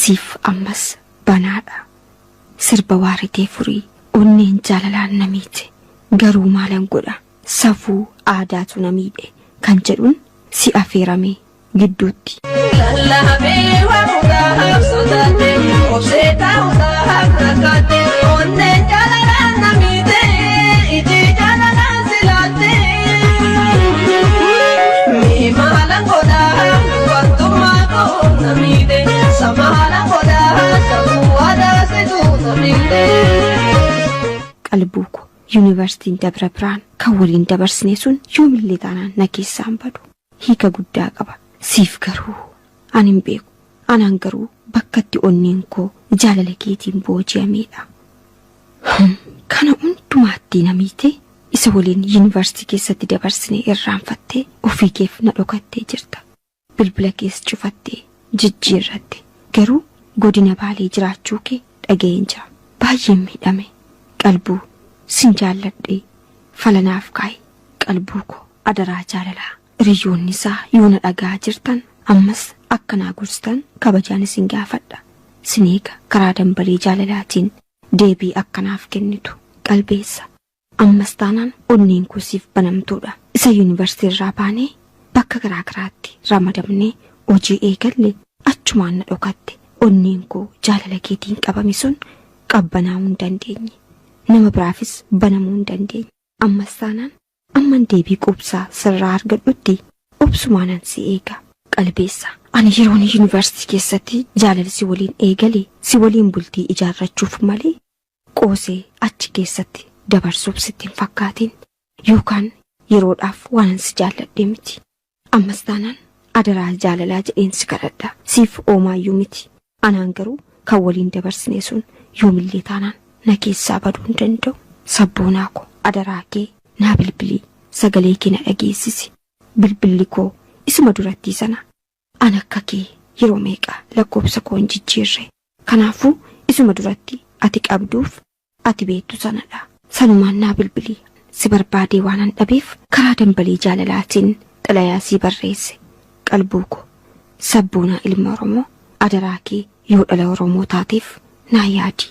Siif ammas banaadha. Sirba waaritee furii onneen jaalalaan na miite garuu maalan godha safuu aadaatu na miidhe kan jedhuun si afeerame gidduutti. Lallaafee waamuudhaaf sodaate, obsee taa'uudhaaf rakkaate, onneen jaalalaan na miite, iji jaalalaan si laatte. Mee maalan godhaa, dubartummaa koo na miite, samaalan godhaa, safuu aadaa situ na miite. Qalbuu koo Yuunivarsiitiin Dabra Birhaan kan waliin dabarsine sun yoomillee taanaan na keessaa hin badu. Hiika guddaa qaba. Siif garuu ani hin beeku. Anaan garuu bakkatti onneen koo jaalala keetiin booji'ameedha. Hum, kana hundumaatti na miite isa waliin yuunivarsiitii keessatti dabarsine irraanfattee ofii keef na dhokattee jirta. Bilbila kees cufattee jijjiirratte. Garuu godina Baalee jiraachuu kee dhaga'een jira. Baay'een miidhame. Qalbuu, sin jaalladhee fala naaf kaa'i. Qalbuu koo adaraa jaalalaa. Hiriyyoonni isaa yoo na dhaga'aa jirtan ammas akka naa gorsitan kabajaan isin gaafadha. Sin eega karaa dambalii jaalalaatiin deebii akka naaf kennitu. Qalbeessa. Ammas taanaan onneen koo siif banamtuudha. Isa yuunivarsiitii irraa baanee bakka garaa garaatti ramadamnee hojii eegalle achumaan na dhokatte. Onneen koo jaalala keetiin qabame sun qabbanaa'uu hin dandeenye. Nama biraafis banamuu hin dandeenye. Ammas taanaan amman deebii quubsaa sirraa argadhutti obsumaanan si eega. Qalbeessa. Ani yeroon yuunivarsiitii keessatti jaalala si waliin eegale si waliin bultii ijaarrachuuf malee qoosee achi keessatti dabarsuuf sitti hin fakkaatin yookaan yeroodhaaf waanan si jaalladhe miti. Ammas taanaan adaraa jaalalaa jedheen si kadhadha. Siif oomaayyuu miti. Anaan garuu kan waliin dabarsine sun yoomillee taanaan na keessaa baduu hin danda'u. Sabboonaa koo adaraa kee naa bilbilii sagalee kee na dhageessisi. Bilbilli koo isuma durattii sana. An akka kee yeroo meeqa lakkoobsa koo hin jijjiirre. Kanaafuu isuma duratti ati qabduuf ati beektu sanadha. Sanumaan naa bilbili. Si barbaadee waanan dhabeef karaa dambalii jaalalaatiin xalayaa sii barreesse. Qalbuu ko sabboonaa ilma Oromoo adaraa kee yoo dhala Oromoo taateef naa yaadi.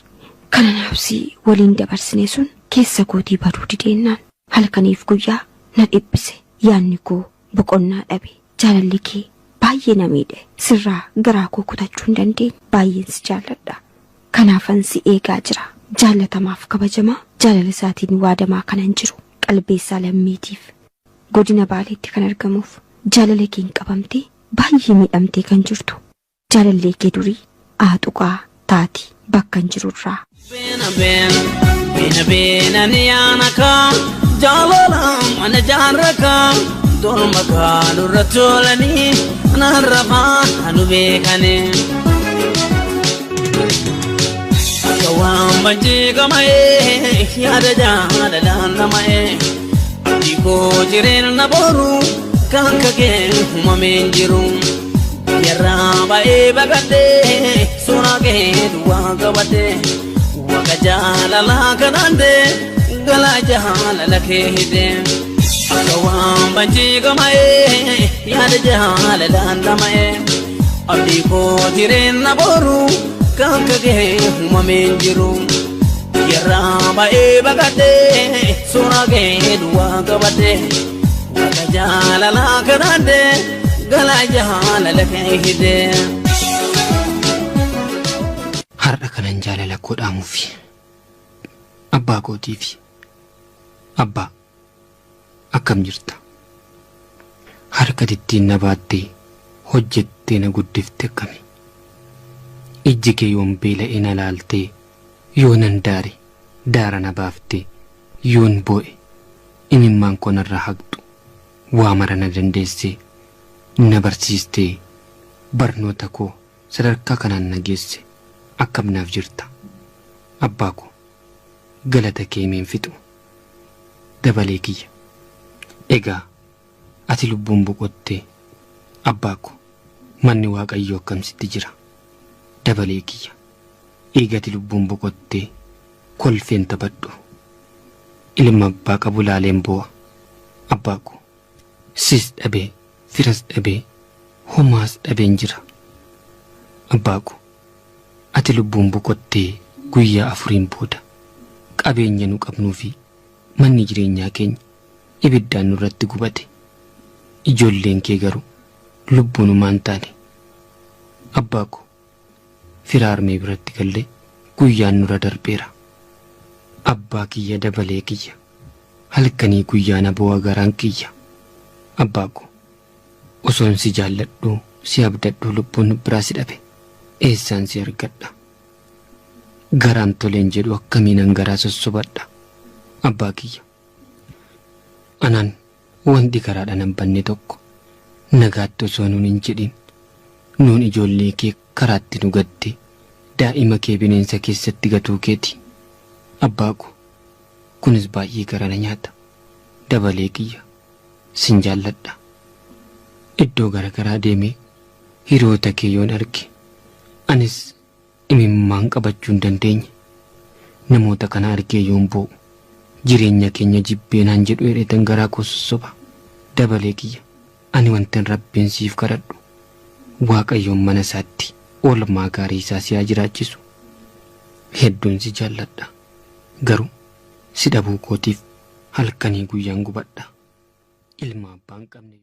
Kana naabsii waliin dabarsine sun keessa kootii baduu dideennaan halkaniif guyyaa na dhiphise. Yaadni koo boqonnaa dhabe. Jaalalli kee baay'ee na miidhe. Sirraa garaa koo kutachuu hin dandeenye. Baay'een si jaalladha. Kanaafan si eegaa jira. Jaallatamaaf kabajamaa jaalala isaatiin waadamaa kanan jiru Qalbeessaa Lammiitiif Godina Baaleetti kan argamuuf jaalala keen qabamtee baay'ee miidhamtee kan jirtu jaalallee kee durii A tuqaa taati bakkan jirurraa. Beena beena beena beena ni yaana kaa jaalala mana jaarra kaa dolma kaa nurra tolanii narra faa nu beekanii. Akka waan banjii gama'ee yaada jaalalaan nama'ee abdii koo jireenya boru kan kakee uumameen jiru. Biyyarraa ba'ee baqadhee suuraa kee duwwaa qabadhee waaqa jaalalaa kadhadhee galaa jaalala kee hidhee akka waan banjii gama'ee yaada jaalalaan dhama'ee abdii koo jireenya boru kan kakee uumameen jiru. Biyyarraa ba'ee baqadhee suuraa kee duwwaa qabadhee waaqa jaalalaa kadhadhee galaa jaalala kee hidhee. Har'a kanan jaalala koo dhaamuufi abbaa kootiifi. Abbaa, akkam jirta? Harka ittiin na baattee hojjettee na guddifte akkami? Ijji kee yoon beela'e na laaltee, yoonan daare daara na baaftee, yoon boo'e imimmaan koo narraa haqxu, waa mara na dandeessee, na barsiistee, barnoota koo sadarkaa kanaan na geesse akkam naaf jirta? Abbaa koo, galata kee himeen fixu. Dabalee kiyya. Egaa ati lubbuun boqottee abbaa koo manni Waaqayyoo akkam sitti jira? Dabalee kiyya. Eega ati lubbuun boqottee kolfeen taphadhu. Ilma abbaa qabu laaleen boo'a. Abbaa koo sis dhabee firas dhabee homaas dhabeen jira. Abbaa koo. Ati lubbuun boqottee guyyaa afuriin booda qabeenya nu qabnuu fi manni jireenyaa keenya ibiddaan nurratti gubate. Ijoolleen kee garuu lubbuunumaan taane. Abbaa ko fira harmee biratti gallee guyyaan nurra darbeera. Abbaa kiyya dabalee kiyya halkanii guyyaa na boo'a garaan kiyya. Abbaa ko osoon si jaalladhuu si abdadhuu lubbuun biraa si dhabe eessaan si argadha? Garaan toleen jedhu akkamiinan garaa sossobadha? Abbaa kiyya anaan wanti garaadhaan hin banne tokko nagaatti osoo nuun hin jedhin nuun ijoollee kee karaatti nu gatte daa'ima kee bineensa keessatti gatuu keeti. Abbaa ko kunis baay'ee gara na nyaata. Dabalee kiyya sin jaalladha. Iddoo garagaraa deemee hiriyoota kee yoon arge anis imimmaan qabachuu hin dandeenye. Namoota kana argee yoon boo'u jireenya keenya jibbee naan jedhu jedheetan garaa koo sossoba. Dabalee kiyya ani wantin Rabbiin siif kadhadhu Waaqayyoon mana isaatti oolmaa gaarii isaa si haa jiraachisu. Hedduun si jaalladha. Garuu si dhabuu kootiif halkanii guyyaan gubadha. Ilma abbaa hin qabne.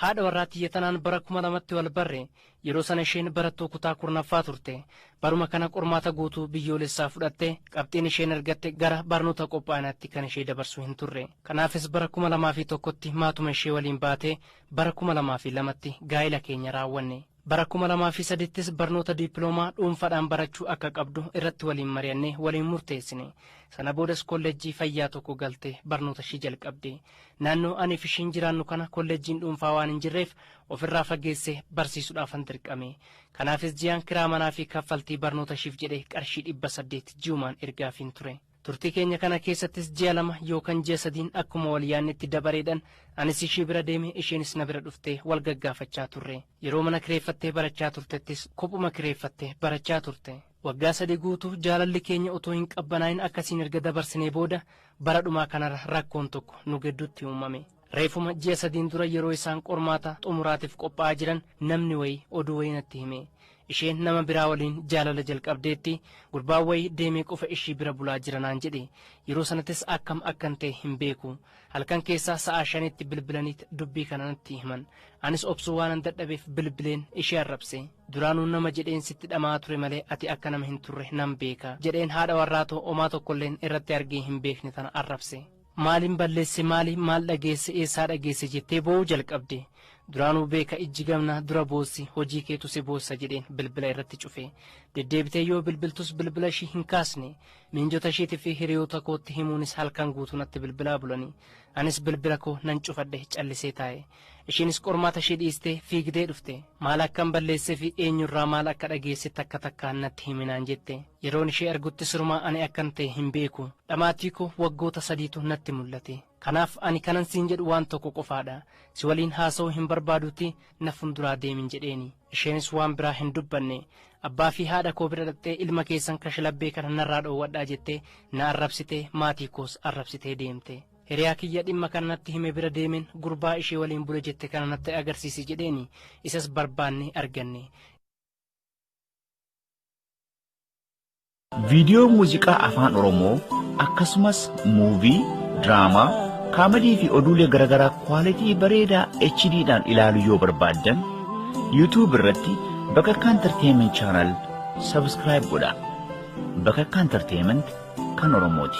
Haadha warraa tiyya tanaan bara 2000tti wal barre. Yeroo sana isheen barattuu kutaa 10ffaa turte. Baruma kana qormaata guutuu biyyoolessaa fudhatte. Qabxiin isheen argatte gara barnoota qophaa'inaatti kan ishee dabarsu hin turre. Kanaafis bara 2001tti maatuma ishee waliin baatee bara 2002tti gaa'ila keenya raawwanne. Bara 2003ttis barnoota diippiloomaa dhuunfaadhaan barachuu akka qabdu irratti waliin mari'annee waliin murteessine. Sana boodas kolleejjii fayyaa tokko galtee barnoota ishii jalqabde. Naannoo aniif ishiin jiraannu kana kolleejjiin dhuunfaa waan hin jirreef ofirraa fageessee barsiisuudhaafan dirqame. Kanaafis ji'aan kiraa manaa fi kaffaltii barnoota ishiif jedhee qarshii 800 ji'umaan ergaafiin ture. Turtii keenya kana keessattis ji'a 2 yookan ji'a 3n akkuma wal yaannetti dabareedhan anis ishii bira deeme isheenis na bira dhuftee wal gaggaafachaa turre. Yeroo mana kireeffattee barachaa turtettis kophuma kireeffattee barachaa turte. Waggaa 3 guutuu jaalalli keenya otoo hin qabbanaa'in akkasiin erga dabarsinee booda bara dhumaa kanarra rakkoon tokko nu gidduutti uumame. Reefuma ji'a 3n dura yeroo isaan qormaata xumuraatiif qophaa'aa jiran namni wayii oduu wayii natti hime. Isheen nama biraa waliin jaalala jalqabdeetti, gurbaan wayii deemee qofa ishii bira bulaa jira naan jedhe. Yeroo sanattis akkam akkan ta'e hin beeku. Halkan keessaa sa'aa 5tti bilbilaniit dubbii kana natti himan. Anis obsuu waanan dadhabeef bilbileen ishee arrabse. Duraanuu nama jedheen sitti dhama'aa ture malee ati akka nama hin turre nan beeka, jedheen haadha warraa too omaa tokkolleen irratti argee hin beekne tana arrabse. Maalin balleesse maali, maal dhageesse, eessaa dhageesse jettee boo'uu jalqabde. Duraanuu beeka ijji gamnaa dura boossi, hojii keetu si boossa jedheen bilbila irratti cufe. Deddeebitee yoo bilbiltus bilbila ishii hin kaasne. Miinjota ishiitii fi hiriyoota kootti himuunis halkan guutuu natti bilbilaa bulani. Anis bilbila koo nan cufadhe callisee taa'e. Ishiinis qormaata ishii dhiistee fiigdee dhufte. Maal akkan balleessee fi eenyurraa maal akka dhageesse takka takkaan natti himi naan jette. Yeroon ishee argutti sirumaa ani akkan ta'e hin beeku. Dhamaatii koo waggoota sadiitu natti mul'ate. Kanaaf ani kanan siin jedhu waan tokko qofaadha. Si waliin haasa'uu hin barbaaduutii na funduraa deemin jedheeni. Isheenis waan biraa hin dubbanne. Abbaa fi haadha koo bira dhaqxee ilma keessan kashlabbee kana narraa dhoowwadhaa jettee na arrabsitee maatii koos arrabsitee deemte. Hiriyaa kiyya dhimma kana natti hime bira deemeen gurbaa ishee waliin bule jette kana natti agarsiisi jedheeni. Isas barbaannee arganne. Viidiyoo muuziqaa Afaan Oromoo akkasumas muuvii, diraamaa, kaamadii fi oduulee garaagaraa kwaalitii bareedaa HD dhaan ilaaluu yoo barbaaddan YouTube irratti Bakakkaa Entertainment Channel subscribe godhaa. Bakakkaa Entertainment kan Oromooti.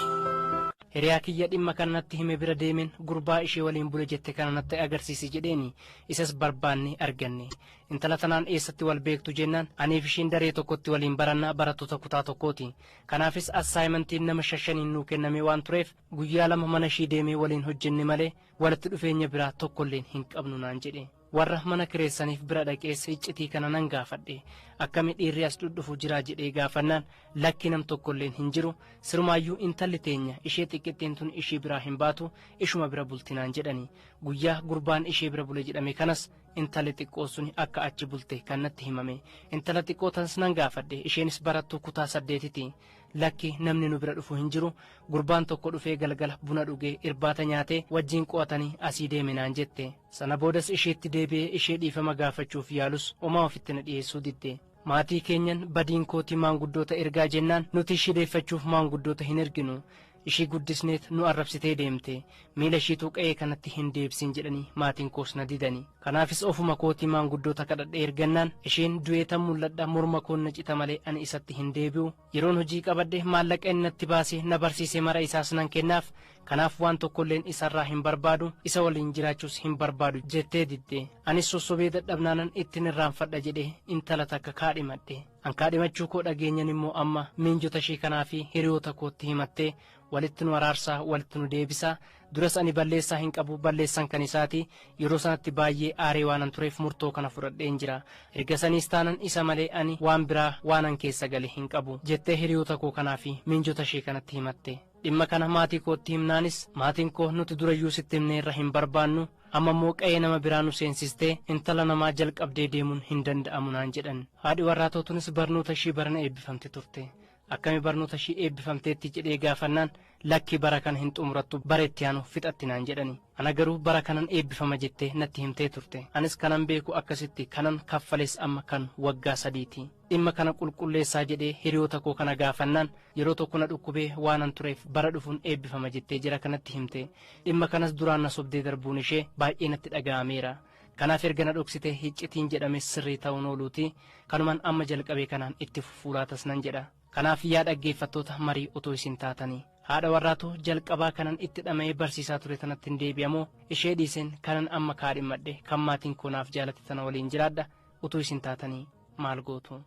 Hiriyaa kiyya dhimma kana natti hime bira deemeen gurbaa ishee waliin bule jette kana natti agarsiisi jedheeni. Isas barbaannee arganne. Intala tanaan eessatti wal beektu jennaan aniif ishiin daree tokkotti waliin baranna barattoota kutaa tokkooti. Kanaafis assaayimantiin nama shashaniin nuu kennamee waan tureef guyyaa 2 mana ishii deemee waliin hojjenne malee walitti dhufeenya biraa tokkolleen hin qabnu naan jedhe. Warra mana kireessaniif bira dhaqees iccitii kana nan gaafadhe. Akkami dhiirri as dhudhufu jiraa jedhee gaafannaan lakki nam tokkolleen hin jiru sirumaayyuu intalli teenya ishee xiqqittiin tun ishii biraa hin baatu ishuma bira bulti naan jedhani. Guyyaa gurbaan ishee bira bule jedhame kanas intalli xiqqoo suni akka achi bulte kan natti himame. Intala xiqqoo tanas nan gaafadhe isheenis barattuu kutaa 8ti. Lakki namni nu bira dhufu hin jiru gurbaan tokko dhufee galgala buna dhugee irbaata nyaatee wajjin qo'atanii asii deeme naan jette. Sana boodas isheetti deebi'ee ishee dhiifama gaafachuuf yaalus homaa ofitti na dhiyeessuu didde. Maatii keenyan badiin kootii maanguddoota ergaa jennaan nuti ishii deeffachuuf maanguddoota hin erginu. Ishii guddisneet nu arrabsitee deemte, miila ishiitu qe'ee kanatti hin deebisin jedhanii maatiin koos na didani. Kanaafis ofuma kootii maanguddoota kadhadhee ergannaan isheen du'eetan mul'adha, morma koon na cita malee ani isatti hin deebi'u. Yeroon hojii qabadhe maallaqa inni natti baasee na barsiise mara isaas nan kennaaf, kanaaf waan tokkolleen isarraa hin barbaadu, isa waliin jiraachuus hin barbaadu jettee didde. Anis sossobee dadhabnaanan ittiin irraanfadha jedhee intala takka kaadhimadhe. An kaadhimachuu koo dhageenyan immoo amma miinjota ishee kanaa fi hiriyoota kootti himattee walitti nu araarsaa, walitti nu deebisaa. Duras ani balleessaa hin qabu, balleessan kan isaati. Yeroo sanatti baay'ee aaree waanan tureef murtoo kana fudhadheen jira. Erga saniis taanan isa malee ani waan biraa waanan keessa gale hin qabu jettee hiriyoota koo kanaa fi miinjota ishee kanatti himatte. Dhimma kana maatii kootti himnaanis maatiin koo nuti durayyuu sitti himneerra, hin barbaannu, amma immoo qe'ee nama biraa nu seensistee intala namaa jalqabdee deemuun hin danda'amu naan jedhan. Haadhi warraa tootunis barnoota ishii barana eebbifamte turte. Akkami barnoota ishii eebbifamteetti jedhee gaafannaan lakki, bara kana hin xumurattu, bara itti aanu fixatti naan jedhani. Ana garuu bara kanan eebbifama jettee natti himtee turte. Anis kanan beeku akkasitti, kanan kaffales amma kan waggaa 3ti. Dhimma kana qulqulleessaa jedhee hiriyoota koo kana gaafannaan yeroo tokko na dhukkubee waanan tureef bara dhufuun eebbifama jettee jira kanatti himte. Dhimma kanas duraan na sobdee darbuun ishee baay'ee natti dhaga'ameera. Kanaaf erga na dhoksite hiccitiin jedhame sirrii ta'uun ooluuti, kanumaan amma jalqabee kanaan itti fufuulaatas nan jedha. Kanaaf yaa dhaggeeffattoota marii, otoo isin taatanii haadha warraatu jalqabaa kanan itti dhama'ee barsiisaa ture tanatti hin deebi'amoo ishee dhiiseen kanan amma kaadhimmadhe kan maatiin koo naaf jaalate tana waliin jiraadha? Utuu isin taatanii maal gootu?